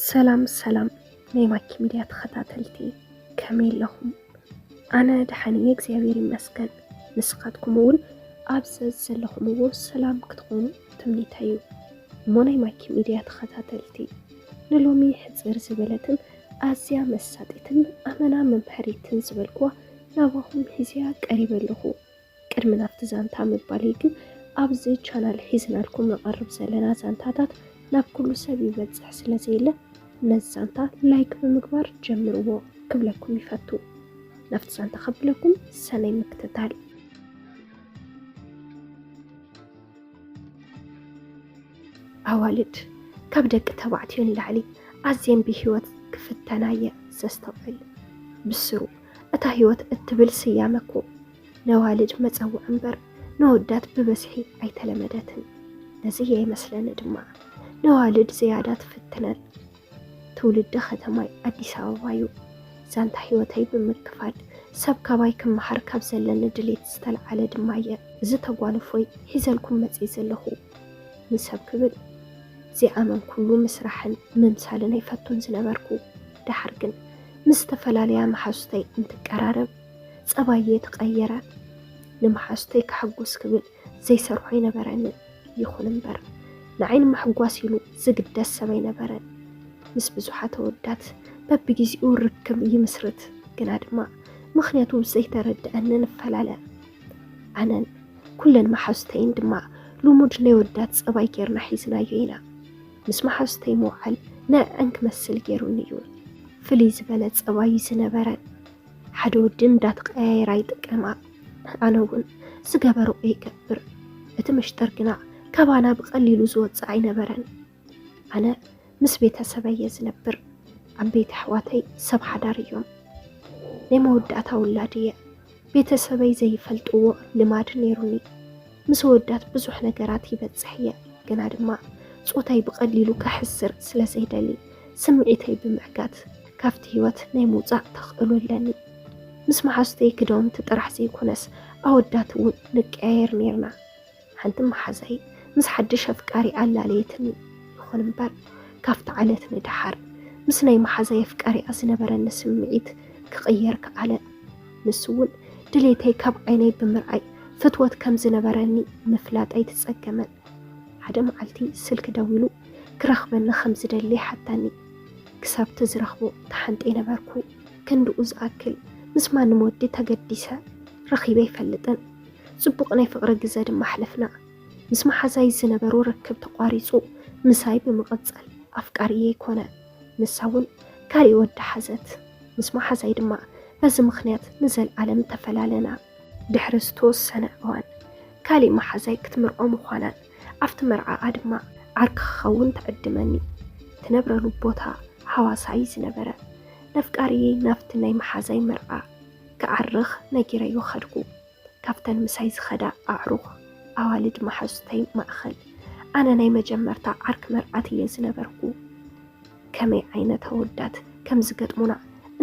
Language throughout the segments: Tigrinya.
ሰላም ሰላም ናይ ማኪ ሚድያ ተኸታተልቲ፣ ከመይ ኣለኹም? ኣነ ደሓን እየ እግዚኣብሔር ይመስገን። ንስኻትኩም እውን ኣብ ዘለኹምዎ ሰላም ክትኾኑ ትምኒተይ እዩ። እሞ ናይ ማኪ ሚድያ ተኸታተልቲ፣ ንሎሚ ሕፅር ዝበለትን ኣዝያ መሳጢትን ኣመና መምሃሪትን ዝበልኩዋ ናባኹም ሒዝያ ቀሪበ ኣለኹ። ቅድሚ ናብቲ ዛንታ ምባለይ ግን፣ ኣብዚ ቻናል ሒዝናልኩም ንቐርብ ዘለና ዛንታታት ናብ ኩሉ ሰብ ይበጽሕ ስለ ዘየለ፣ ነዚ ዛንታ ላይክ ብምግባር ጀምርዎ ክብለኩም ይፈቱ። ናብቲ ዛንታ ከብለኩም ሰናይ ምክትታል። ኣዋልድ ካብ ደቂ ተባዕትዮ ንላዕሊ ኣዝየን ብህይወት ክፍተና እየ ዘስተውዕል። ብስሩ እታ ህይወት እትብል ስያመ እኮ ነዋልድ መጸውዒ እምበር ነወዳት ብበዝሒ ኣይተለመደትን። ነዚ እየ ይመስለኒ ድማ ነዋልድ ዝያዳ ትፍትነን። ትውልዲ ከተማይ ኣዲስ ኣበባ እዩ። ዛንታ ህይወተይ ብምክፋል ሰብ ካባይ ክመሃር ካብ ዘለኒ ድሌት ዝተልዓለ ድማ እየ እዚ ተጓንፎይ ሒዘልኩም መጽየ ዘለኹ። ንሰብ ክብል ዘይኣመንኩሉ ምስራሕን ምምሳልን ኣይፈቱን ዝነበርኩ። ደሓር ግን ምስ ዝተፈላለያ መሓዙተይ እንትቀራረብ ጸባየ ተቐየረ። ንመሓዙተይ ከሐጉስ ክብል ዘይሰርሖ ኣይነበረንን። ይኹን እምበር ንዓይ ንምሕጓስ ኢሉ ዝግደስ ሰብ ኣይነበረን። ምስ ብዙሓት ኣወዳት በብግዜኡ ርክብ ይምስርት፣ ግና ድማ ምኽንያቱ ዘይተረድኣኒ ንፈላለ። ኣነን ኩለን መሓዙተይን ድማ ልሙድ ናይ ወዳት ጸባይ ጌርና ሒዝናዮ ኢና። ምስ መሓዙተይ ምውዓል ንዐን ክመስል ጌሩኒ እዩ። ፍልይ ዝበለ ጸባይ እዩ ዝነበረን። ሓደ ወዲ እንዳተቐያየራ ይጥቀማ። ኣነ እውን ዝገበርኦ ይገብር። እቲ ምሽጥር ግና ካባና ብቐሊሉ ዝወጽእ ኣይነበረን። ኣነ ምስ ቤተሰበይ እየ ዝነብር። ዓበይቲ ኣሕዋተይ ሰብ ሓዳር እዮም። ናይ መወዳእታ ውላድ እየ። ቤተሰበይ ዘይፈልጥዎ ልማድ ነይሩኒ። ምስ ኣወዳት ብዙሕ ነገራት ይበጽሕ እየ፣ ግና ድማ ጾታይ ብቐሊሉ ከሕስር ስለ ዘይደሊ፣ ስምዒተይ ብምዕጋት ካብቲ ህይወት ናይ ምውጻእ ተኽእሎ ኣለኒ። ምስ መሓዙተይ ክዳውንቲ ጥራሕ ዘይኮነስ ኣወዳት እውን ንቀያየር ነይርና። ሓንቲ መሓዛይ ምስ ሓድሽ ኣፍቃሪ ኣላለየትኒ። ይኹን እምበር ካብቲ ዓለት ንደሓር ምስ ናይ መሓዛይ ኣፍቃሪኣ ዝነበረኒ ስምዒት ክቕየር ከኣለ። ንሱ እውን ድሌተይ ካብ ዓይነይ ብምርኣይ ፍትወት ከም ዝነበረኒ ምፍላጥ ኣይተጸገመን። ሓደ መዓልቲ ስልኪ ደዊሉ ክረኽበኒ ከም ዝደሊ ሓታኒ። ክሳብቲ ዝረኽቦ ተሓንጤ ነበርኩ። ክንድኡ ዝኣክል ምስ ማንም ወዲ ተገዲሰ ረኺበ ኣይፈልጥን። ጽቡቕ ናይ ፍቕሪ ግዘ ድማ ኣሕለፍና። ምስ መሓዛይ ዝነበሮ ርክብ ተቋሪጹ ምሳይ ብምቕጻል ኣፍቃሪየይ ኮነ። ንሳ እውን ካሊእ ወዲ ሓዘት። ምስ መሓዛይ ድማ በዚ ምኽንያት ንዘልኣለም ተፈላለና። ድሕሪ ዝተወሰነ እዋን ካሊእ መሓዛይ ክትምርዖ ምዃናን ኣብቲ መርዓኣ ድማ ዓርኪ ክኸውን ትዕድመኒ። ትነብረሉ ቦታ ሓዋሳ እዩ ዝነበረ። ነፍቃሪየይ ናብቲ ናይ መሓዛይ መርዓ ክዓርኽ ነጊረዮ ኸድኩ። ካብተን ምሳይ ዝኸዳ ኣዕሩኽ ኣዋልድ መሓዙተይ ማእኸል ኣነ ናይ መጀመርታ ዓርኪ መርዓት እየ ዝነበርኩ። ከመይ ዓይነት ኣወዳት ከም ዝገጥሙና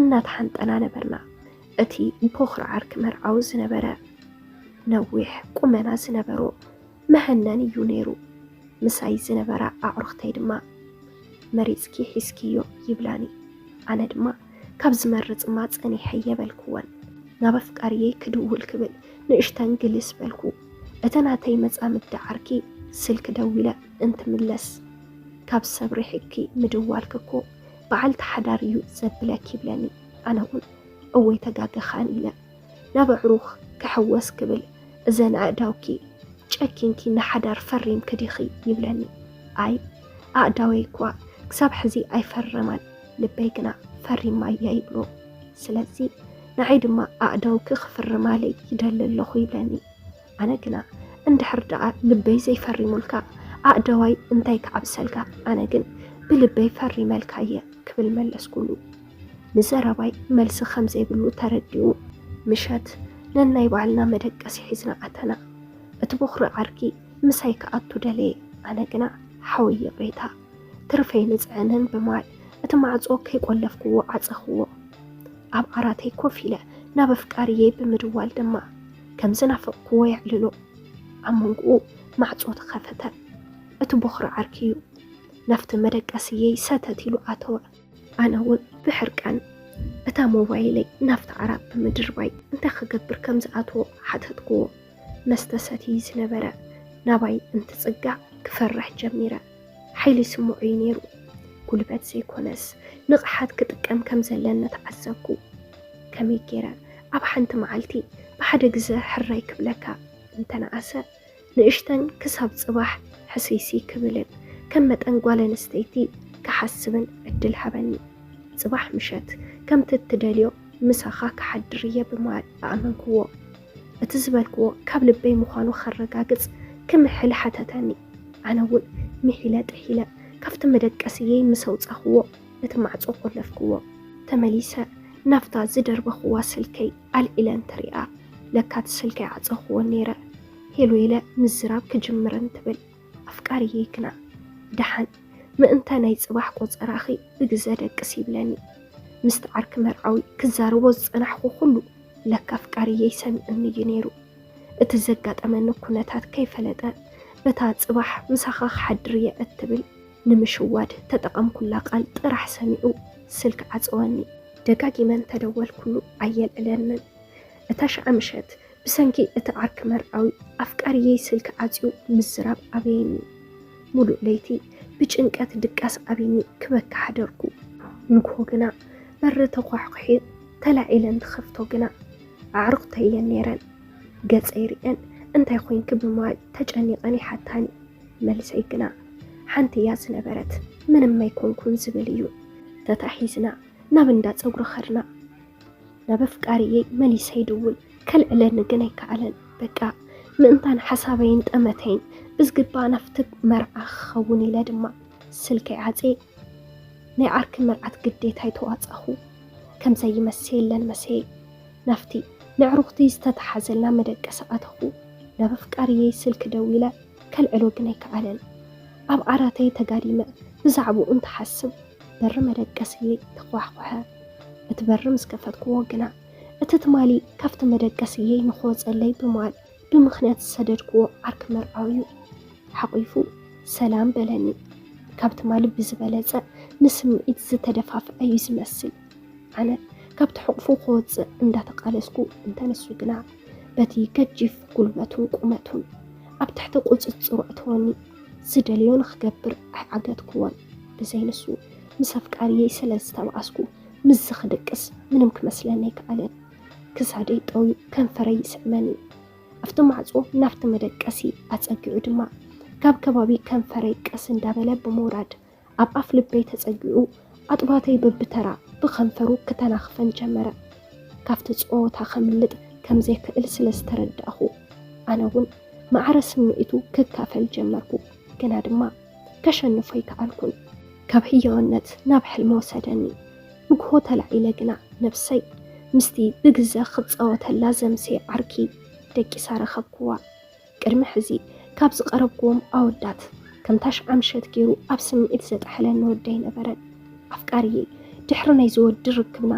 እናተሓንጠና ነበርና። እቲ ቦኽሪ ዓርኪ መርዓዊ ዝነበረ ነዊሕ ቁመና ዝነበሮ መሀነን እዩ ነይሩ። ምሳይ ዝነበራ ኣዕሩኽተይ ድማ መሪጽኪ ሒዝክዮ ይብላኒ። ኣነ ድማ ካብ ዝመርጽማ ጸኒሐ የበልክወን። ናብ ኣፍቃሪየይ ክድውል ክብል ንእሽተን ግልስ በልኩ። እቲ ናተይ መጻምዲ ዓርኪ ስልኪ ደዊለ እንትምለስ፣ ካብ ሰብ ርሒቕኪ ምድዋልኪ እኮ በዓልቲ ሓዳር እዩ ዘብለኪ ይብለኒ። ኣነ እውን እወይ ተጋገኻን ኢለ ናብ ኣዕሩኽ ክሕወስ ክብል እዘን ኣእዳውኪ ጨኪንኪ ንሓዳር ፈሪምኪ ዲኺ ይብለኒ። ኣይ ኣእዳወይ እኳ ክሳብ ሕዚ ኣይፈረማን፣ ልበይ ግና ፈሪማ እያ ይብሎ። ስለዚ ንዓይ ድማ ኣእዳውኪ ክፍርማለይ ይደሊ ኣለኹ ይብለኒ። ኣነ ግና እንድሕር ደኣ ልበይ ዘይፈሪሙልካ ኣእዳዋይ እንታይ ክዓብሰልካ፣ ኣነ ግን ብልበይ ፈሪመልካ እየ ክብል መለስኩሉ። ንዘረባይ መልሲ ከም ዘይብሉ ተረዲኡ ምሸት ነናይ ባዕልና መደቀሲ ሒዝና ኣተና። እቲ ቦኽሪ ዓርኪ ምሳይ ክኣቱ ደለየ፣ ኣነ ግና ሓወይ ይቕሬታ ትርፈይ ንጽዕንን ብምባል እቲ ማዕጾ ከይቆለፍክዎ ዓጸኽዎ። ኣብ ዓራተይ ኮፍ ኢለ ናብ ኣፍቃሪየይ ብምድዋል ድማ ከም ዝናፈቕክዎ የዕልሎ። ኣብ መንጎኡ ማዕጾ ተኸፈተ። እቲ ቦኽሪ ዓርኪ እዩ። ናብቲ መደቀስየይ ሰተት ኢሉ ኣተወ። ኣነ እውን ብሕርቃን እታ ሞባይለይ ናብቲ ዓራት ብምድርባይ እንታይ ክገብር ከም ዝኣተዎ ሓተትክዎ። መስተ ሰትዩ ዝነበረ ናባይ እንትጽጋዕ ክፈርሕ ጀሚረ። ሓይሊ ይስምዖ እዩ ነይሩ። ጉልበት ዘይኮነስ ንቕሓት ክጥቀም ከም ዘለኒ ተዓዘብኩ። ከመይ ገይረ ኣብ ሓንቲ መዓልቲ ብሓደ ግዘ ሕራይ ክብለካ እንተነኣሰ ንእሽተን ክሳብ ጽባሕ ሕስይሲ ክብልን ከም መጠን ጓል ኣንስተይቲ ክሓስብን ዕድል ሃበኒ። ጽባሕ ምሸት ከምቲ እትደልዮ ምሳኻ ክሓድር እየ ብምባል ኣእመንክዎ። እቲ ዝበልክዎ ካብ ልበይ ምዃኑ ከረጋግጽ ክምሕል ሓተተኒ። ኣነ እውን ምሒለ ጥሒለ ካብቲ መደቀስየይ ምስ ኣውጻኽዎ እቲ ማዕጾ ቆለፍክዎ። ተመሊሰ ናብታ ዝደርበኽዋ ስልከይ ኣልዒለ እንትሪኣ ለካ እቲ ስልከይ ዓጸኽዎ ነይረ። ሄሎ ኢለ ምዝራብ ክጅምር እንትብል ኣፍቃሪየይ ግና ደሓን ምእንተ ናይ ጽባሕ ቆጸራኺ ብግዘ ደቅስ ይብለኒ። ምስቲ ዓርኪ መርዓዊ ክዛረቦ ዝጸናሕኩ ኩሉ ለካ ኣፍቃሪየይ ሰሚዑኒ እዩ ነይሩ። እቲ ዘጋጠመኒ ኩነታት ከይፈለጠ በታ ጽባሕ ምሳኻ ክሓድር እየ እትብል ንምሽዋድ ተጠቐምኩላ ቃል ጥራሕ ሰሚዑ ስልክ ዓጸወኒ። ደጋጊመ እንተደወልኩሉ ኣየልዕለንን። እታ ሽዓ ምሸት ብሰንኪ እቲ ዓርኪ መርዓዊ ኣፍቃሪየይ ስልኪ ዓጽዩ ምዝራብ ኣበየኒ። ሙሉእ ለይቲ ብጭንቀት ድቃስ ኣቢኒ ክበኪ ሓደርኩ። ንግሆ ግና በሪ ተኳሕኲሑ ተላዒለ እንትኸፍቶ ግና ኣዕሩኽተይ እየን ነይረን። ገጸይ ሪአን እንታይ ኮይንኪ ብምባል ተጨኒቐን ይሓታኒ። መልሰይ ግና ሓንቲ እያ ዝነበረት፣ ምንም ኣይኮንኩን ዝብል እዩ። ተታሒዝና ናብ እንዳ ጸጉሪ ኸድና። ናብ ኣፍቃሪየይ መሊሰ ይድውል፣ ከልዕለኒ ግን ኣይከኣለን። በቃ ምእንታን ሓሳበይን ጠመተይን ብዝግባእ ናብቲ መርዓ ክኸውን ኢለ ድማ ስልከይ ዓጽየ ናይ ዓርኪ መርዓት ግዴታይ ተዋጻኹ። ከም ዘይመስ የለን መሰየ ናብቲ ንዕሩኽቲ ዝተተሓዘልና መደቀሲ ኣተኹ። ናብ ኣፍቃሪየይ ስልኪ ደዊለ ከልዕሎ ግን ኣይከኣለን። ኣብ ዓራተይ ተጋዲመ ብዛዕባኡ እንትሓስብ በሪ መደቀስየይ ተኳሕኩሐ። እቲ በሪ ምስ ከፈትክዎ ግና እቲ ትማሊ ካብቲ መደቀስየይ ንክወጸለይ ብምባል ብምኽንያት ዝሰደድክዎ ዓርኪ መርዓዊ እዩ። ሓቒፉ ሰላም በለኒ። ካብ ትማሊ ብዝበለጸ ንስምዒት ዝተደፋፍዐ እዩ ዝመስል። ኣነ ካብቲ ሕቑፉ ክወጽእ እንዳተቓለስኩ እንተ ንሱ ግና በቲ ገጂፍ ጉልበቱን ቁመቱን ኣብ ትሕቲ ቁጽጽሩ ኣእተወኒ። ዝደለዮ ንኽገብር ኣይዓገትክዎን። ብዘይ ንሱ ምስ ኣፍቃሪየይ ስለ ዝተባኣስኩ ምስዚ ክድቅስ ምንም ክመስለኒ ኣይከኣለን። ክሳደይ ጠውዩ ከንፈረይ ይስዕመኒ። ኣብቲ ማዕጾ ናብቲ መደቀሲ ኣጸጊዑ ድማ ካብ ከባቢ ከንፈረይ ቀስ እንዳበለ ብምውራድ ኣብ ኣፍ ልበይ ተጸጊዑ ኣጥባተይ በብተራ ብኸንፈሩ ክተናኽፈን ጀመረ። ካብቲ ጸወታ ከምልጥ ከም ዘይክእል ስለ ዝተረዳእኹ ኣነ እውን ማዕረ ስምዒቱ ክካፈል ጀመርኩ። ግና ድማ ከሸንፎ ኣይከኣልኩን። ካብ ህያውነት ናብ ሕልሚ ወሰደኒ። ንግሆ ተላዒለ ግና ነብሰይ ምስቲ ብግዘ ክጻወተላ ዘምሰየ ዓርኪ ደቂሳ ረኸብክዋ። ቅድሚ ሕዚ ካብ ዝቐረብክዎም ኣወዳት ከምታ ሽዓ ምሸት ገይሩ ኣብ ስምዒት ዘጥሐለኒ ወዲ ኣይነበረን። ኣፍቃሪየይ ድሕሪ ናይዚ ወዲ ርክብና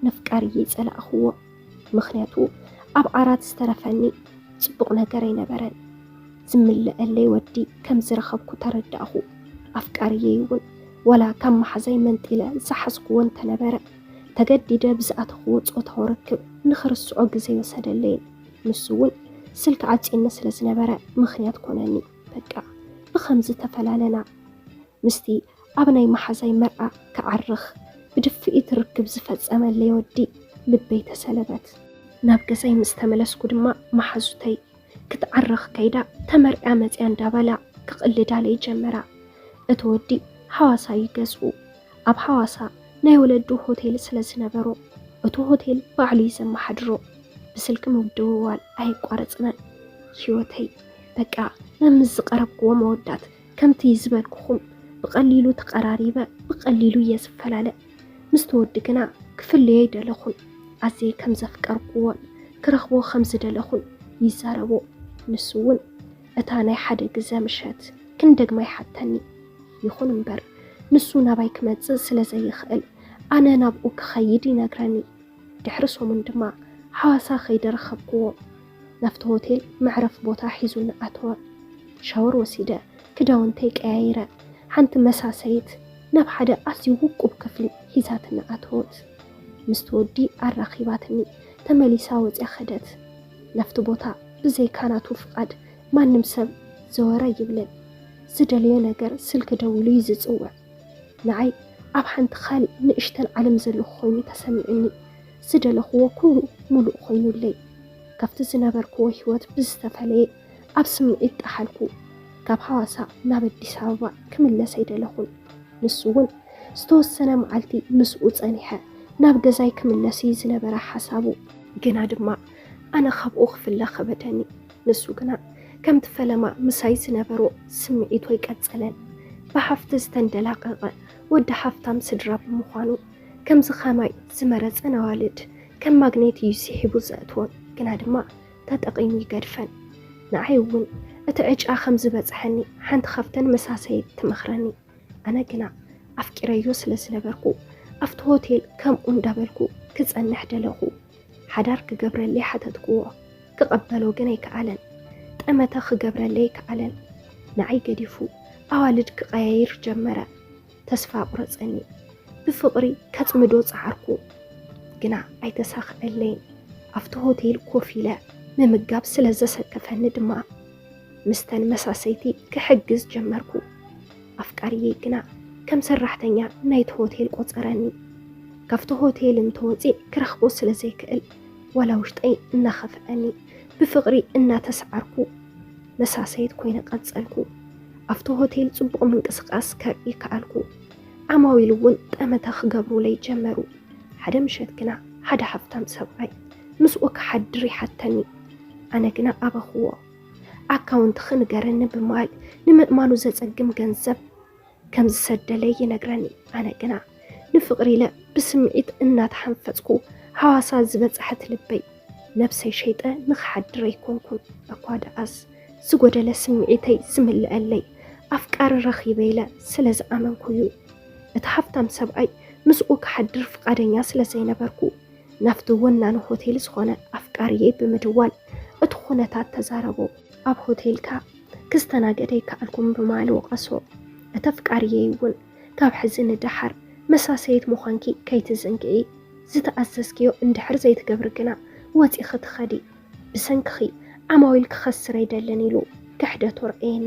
ነፍቃሪየይ ጸላእኽዎ። ምኽንያቱ ኣብ ዓራት ዝተረፈኒ ጽቡቕ ነገር ኣይነበረን። ዝምልአለይ ወዲ ከም ዝረኸብኩ ተረዳእኹ። ኣፍቃሪየይ እውን ዋላ ካብ መሓዛይ መንጢለ ዝሓዝክዎ እንተነበረ ተገዲደ ብዝኣተኽዎ ጾታዊ ርክብ ንኽርስዖ ግዜ ይወሰደለይን። ንሱ እውን ስልኪ ዓጽዩኒ ስለ ዝነበረ ምኽንያት ኮነኒ። በቃ ብኸምዚ ተፈላለና። ምስቲ ኣብ ናይ መሓዛይ መርዓ ክዓርኽ ብድፍኢት ርክብ ዝፈጸመለይ ወዲ ልበይ ተሰለበት። ናብ ገዛይ ምስ ተመለስኩ ድማ መሓዙተይ ክትዓርኽ ከይዳ ተመርዕያ መጽያ እንዳበላ ክቕልዳለይ ጀመራ። እቲ ወዲ ሓዋሳ እዩ ገዝኡ። ኣብ ሓዋሳ ናይ ወለዱ ሆቴል ስለ ዝነበሮ እቲ ሆቴል ባዕሉ እዩ ዘመሓድሮ። ብስልኪ ምድውዋል ኣየቋረጽናን። ህይወተይ በቃ ናብ ምስ ዝቐረብክዎ መወዳት ከምቲ ዝበልኩኹም ብቐሊሉ ተቐራሪበ ብቐሊሉ እየ ዝፈላለ። ምስቲ ወዲ ግና ክፍለዮ ኣይደለኹን። ኣዝየ ከም ዘፍቀርክዎን ክረኽቦ ከም ዝደለኹን ይዛረቦ። ንሱ እውን እታ ናይ ሓደ ግዘ ምሸት ክንደግማ ይሓተኒ። ይኹን እምበር ንሱ ናባይ ክመጽእ ስለ ዘይኽእል ኣነ ናብኡ ክኸይድ ይነግረኒ። ድሕሪ ሰሙን ድማ ሓዋሳ ከይደ ረኸብክዎ። ናብቲ ሆቴል መዕረፊ ቦታ ሒዙኒ ኣተወ። ሻወር ወሲደ ክዳውንተይ ቀያይረ ሓንቲ መሳሰይት ናብ ሓደ ኣዝዩ ውቁብ ክፍሊ ሒዛትኒ ኣተወት። ምስቲ ወዲ ኣራኺባትኒ ተመሊሳ ወፂኣ ኸደት። ናብቲ ቦታ ብዘይካ ናቱ ፍቓድ ማንም ሰብ ዘወር ኣይብልን። ዝደለዮ ነገር ስልኪ ደዊሉ እዩ ዝፅውዕ። ንዓይ ኣብ ሓንቲ ኻሊእ ንእሽተን ዓለም ዘለኹ ኮይኑ ተሰሚዑኒ። ዝደለኽዎ ኩሉ ሙሉእ ኮይኑለይ። ካብቲ ዝነበርክዎ ህይወት ብዝተፈለየ ኣብ ስምዒት ጠሓልኩ። ካብ ሃዋሳ ናብ ኣዲስ ኣበባ ክምለስ ኣይደለኹን። ንሱ እውን ዝተወሰነ መዓልቲ ምስኡ ጸኒሐ ናብ ገዛይ ክምለስ እዩ ዝነበረ ሓሳቡ። ግና ድማ ኣነ ካብኡ ክፍለ ከበደኒ። ንሱ ግና ከምቲ ፈለማ ምሳይ ዝነበሮ ስምዒቱ ኣይቀጸለን። ብሃፍቲ ዝተንደላቐቐ ወዲ ሃፍታም ስድራ ብምዃኑ ከምዚ ኸማይ ዝመረጸን ኣዋልድ ከም ማግኔት እዩ ስሒቡ ዘእትወን። ግና ድማ ተጠቒሙ ይገድፈን። ንዓይ እውን እቲ ዕጫ ከም ዝበጽሐኒ ሓንቲ ካብተን መሳሰይት ትመኽረኒ። ኣነ ግና ኣፍቂረዮ ስለ ዝነበርኩ ኣብቲ ሆቴል ከምኡ እንዳበልኩ ክጸንሕ ደለኹ። ሓዳር ክገብረለይ ሓተትክዎ። ክቐበሎ ግን ኣይከኣለን። ጠመተ ክገብረለይ ኣይከኣለን። ንዓይ ገዲፉ ኣዋልድ ክቐያይር ጀመረ። ተስፋ ኣቑረጸኒ። ብፍቕሪ ከጽምዶ ጸዓርኩ፣ ግና ኣይተሳኽዐለይን። ኣብቲ ሆቴል ኮፍ ኢለ ምምጋብ ስለ ዘሰከፈኒ ድማ ምስተን መሳሰይቲ ክሕግዝ ጀመርኩ። ኣፍቃሪየይ ግና ከም ሰራሕተኛ ናይቲ ሆቴል ቆጸረኒ። ካብቲ ሆቴል እንተወጺእ ክረኽቦ ስለ ዘይክእል ዋላ ውሽጠይ እናኸፍዐኒ ብፍቕሪ እናተሰዓርኩ መሳሰይት ኮይነ ቀጸልኩ። ኣብቲ ሆቴል ጽቡቕ ምንቅስቓስ ከርኢ ከኣልኩ። ዓማዊል እውን ጠመተ ክገብሩለይ ጀመሩ። ሓደ ምሸት ግና ሓደ ሃፍታም ሰብኣይ ምስኡ ክሓድር ይሓተኒ። ኣነ ግና ኣበኽዎ። ኣካውንትኺ ንገርኒ ብምባል ንምእማኑ ዘጸግም ገንዘብ ከም ዝሰደለይ ይነግረኒ። ኣነ ግና ንፍቕሪ ኢለ ብስምዒት እናተሓንፈጽኩ ሃዋሳ ዝበጽሐት ልበይ ነብሰይ ሸይጠ ንኽሓድር ኣይኮንኩን። እኳ ደኣስ ዝጎደለ ስምዒተይ ዝምልአለይ ኣፍቃሪ ረኺበ ኢለ ስለ ዝኣመንኩ እዩ። እቲ ሃፍታም ሰብኣይ ምስኡ ክሓድር ፍቓደኛ ስለ ዘይነበርኩ ናብቲ ወናኒ ሆቴል ዝኾነ ኣፍቃሪየይ ብምድዋል እቲ ኩነታት ተዛረቦ። ኣብ ሆቴልካ ክስተናገድ ኣይከኣልኩን ብምባል ወቐሶ። እቲ ኣፍቃሪየይ እውን ካብ ሕዚ ንደሓር መሳሰይት ምዃንኪ ከይትዝንግዒ፣ ዝተኣዘዝክዮ እንድሕር ዘይትገብሪ ግና ወፂኺ ትኸዲ፣ ብሰንክኺ ዓማዊል ክኸስር ኣይደልን ኢሉ ክሕደቱ ኣርኣየኒ።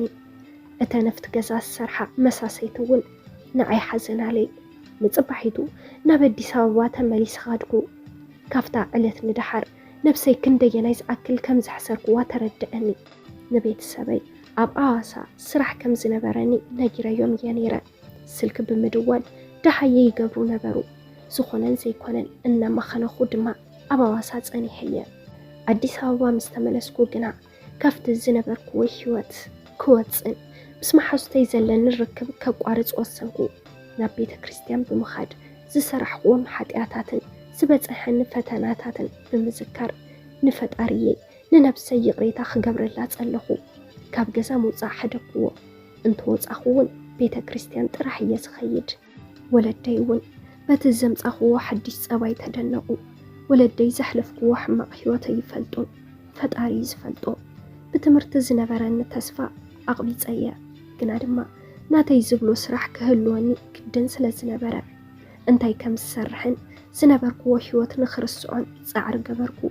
እተን ኣብቲ ገዛ ዝሰርሓ መሳሰይቲ እውን ንዓይ ሓዘናለይ። ንፅባሒቱ ናብ ኣዲስ ኣበባ ተመሊሰ ኸድኩ። ካብታ ዕለት ንደሓር ነብሰይ ክንደየናይ ዝኣክል ከም ዘሕሰርክዋ ተረድአኒ። ንቤተሰበይ ኣብ ኣዋሳ ስራሕ ከም ዝነበረኒ ነጊረዮም እየ ነይረ። ስልኪ ብምድዋል ደሃየ ይገብሩ ነበሩ። ዝኾነን ዘይኮነን እናማኸነኹ ድማ ኣብ ኣዋሳ ጸኒሐ እየ። ኣዲስ ኣበባ ምስ ተመለስኩ ግና ካብቲ ዝነበርክዎ ህይወት ክወጽእን ምስ መሓዙተይ ዘለኒ ርክብ ከቋርጽ ወሰንኩ። ናብ ቤተ ክርስቲያን ብምኻድ ዝሰራሕክዎም ሓጢኣታትን ዝበጸሐኒ ፈተናታትን ብምዝካር ንፈጣሪየይ ንነብሰይ ይቕሬታ ክገብረላ ጸለኹ። ካብ ገዛ ምውጻእ ሓደግክዎ። እንተወጻኹ እውን ቤተ ክርስቲያን ጥራሕ እየ ዝኸይድ። ወለደይ እውን በቲ ዘምጻኽዎ ሓድሽ ጸባይ ተደነቑ። ወለደይ ዘሕለፍክዎ ሕማቕ ህይወት ኣይፈልጡን፣ ፈጣሪ እዩ ዝፈልጦ። ብትምህርቲ ዝነበረኒ ተስፋ ኣቕቢጸ እየ። ግና ድማ ናተይ ዝብሎ ስራሕ ክህልወኒ ግድን ስለ ዝነበረ እንታይ ከም ዝሰርሕን ዝነበርክዎ ህይወት ንኽርስዖን ጻዕሪ ገበርኩ።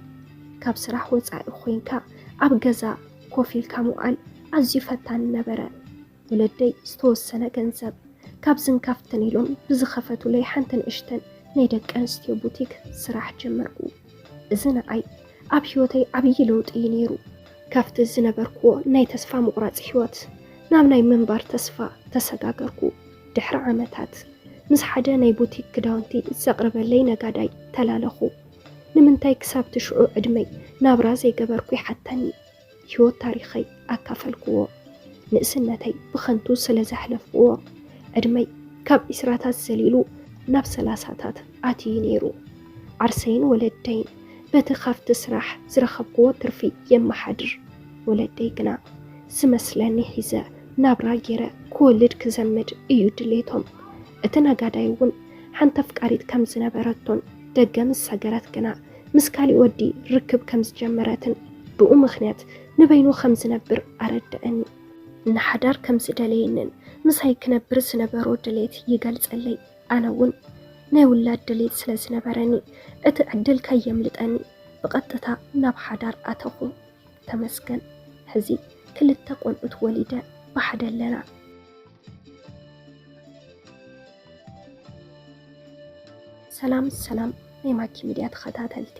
ካብ ስራሕ ወጻኢ ኮይንካ ኣብ ገዛ ኮፍ ኢልካ ምውዓል ኣዝዩ ፈታኒ ነበረ። ወለደይ ዝተወሰነ ገንዘብ ካብዝን ካብትን ኢሎም ብዝኸፈቱለይ ሓንቲ ንእሽተን ናይ ደቂ ኣንስትዮ ቡቲክ ስራሕ ጀመርኩ። እዚ ንዓይ ኣብ ህይወተይ ዓብዪ ለውጢ እዩ ነይሩ። ካብቲ ዝነበርክዎ ናይ ተስፋ ምቑራጽ ህይወት ናብ ናይ ምንባር ተስፋ ተሰጋገርኩ። ድሕሪ ዓመታት ምስ ሓደ ናይ ቡቲክ ክዳውንቲ ዘቕርበለይ ነጋዳይ ተላለኹ። ንምንታይ ክሳብ ትሽዑ ዕድመይ ናብራ ዘይገበርኩ ይሓተኒ። ህይወት ታሪኸይ ኣካፈልክዎ። ንእስነተይ ብኸንቱ ስለ ዘሕለፍክዎ፣ ዕድመይ ካብ ዒስራታት ዘሊሉ ናብ ሰላሳታት ኣትዩ ነይሩ። ዓርሰይን ወለደይን በቲ ካብቲ ስራሕ ዝረኸብክዎ ትርፊ የመሓድር። ወለደይ ግና ዝመስለኒ ሒዘ ናብራ ገይረ ክወልድ ክዘምድ እዩ ድሌቶም። እቲ ነጋዳይ እውን ሓንቲ ኣፍቃሪት ከም ዝነበረቶን ደገ ምስ ሰገረት ግና ምስ ካሊእ ወዲ ርክብ ከም ዝጀመረትን ብኡ ምኽንያት ንበይኑ ከም ዝነብር ኣረደአኒ። ንሓዳር ከም ዝደለየንን ምሳይ ክነብር ዝነበሮ ድሌት ይገልጸለይ። ኣነ እውን ናይ ውላድ ድሌት ስለ ዝነበረኒ፣ እቲ ዕድል ከየምልጠኒ ብቐጥታ ናብ ሓዳር ኣተኹ። ተመስገን፣ ሕዚ ክልተ ቆልዑት ወሊደ ብሓደ ኣለና። ሰላም ሰላም ናይ ማኪ ሚድያ ተኸታተልቲ፣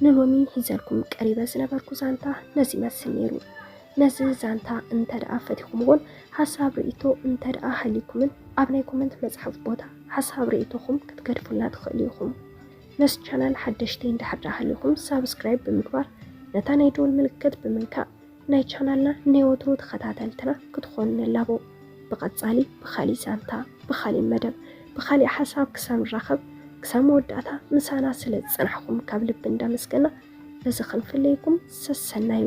ንሎሚ ሒዘልኩም ቀሪበ ዝነበርኩ ዛንታ ነዚ ይመስል ነይሩ። ነዚ ዛንታ እንተ ደኣ ፈቲኹምዎን ሓሳብ ርእይቶ እንተ ደኣ ሃልዩኩምን ኣብ ናይ ኮመንት መጽሓፍ ቦታ ሓሳብ ርእይቶኹም ክትገድፉልና ትኽእሉ ኢኹም። ነዚ ቻናል ሓደሽቲ እንድሕር ደኣ ሃልዩኹም ሳብስክራይብ ብምግባር ነታ ናይ ደወል ምልክት ብምንካእ ናይ ቻናልና ናይ ወትሩ ተኸታተልትና ክትኾኑ ንላቦ። ብቐጻሊ ብኻሊእ ዛንታ፣ ብኻሊእ መደብ፣ ብኻሊእ ሓሳብ ክሳብ ንራኸብ ክሳብ መወዳእታ ምሳና ስለ ዝጸናሕኩም ካብ ልቢ እንዳመስገና በዚ ክንፍለየኩም ሰሰናዩ።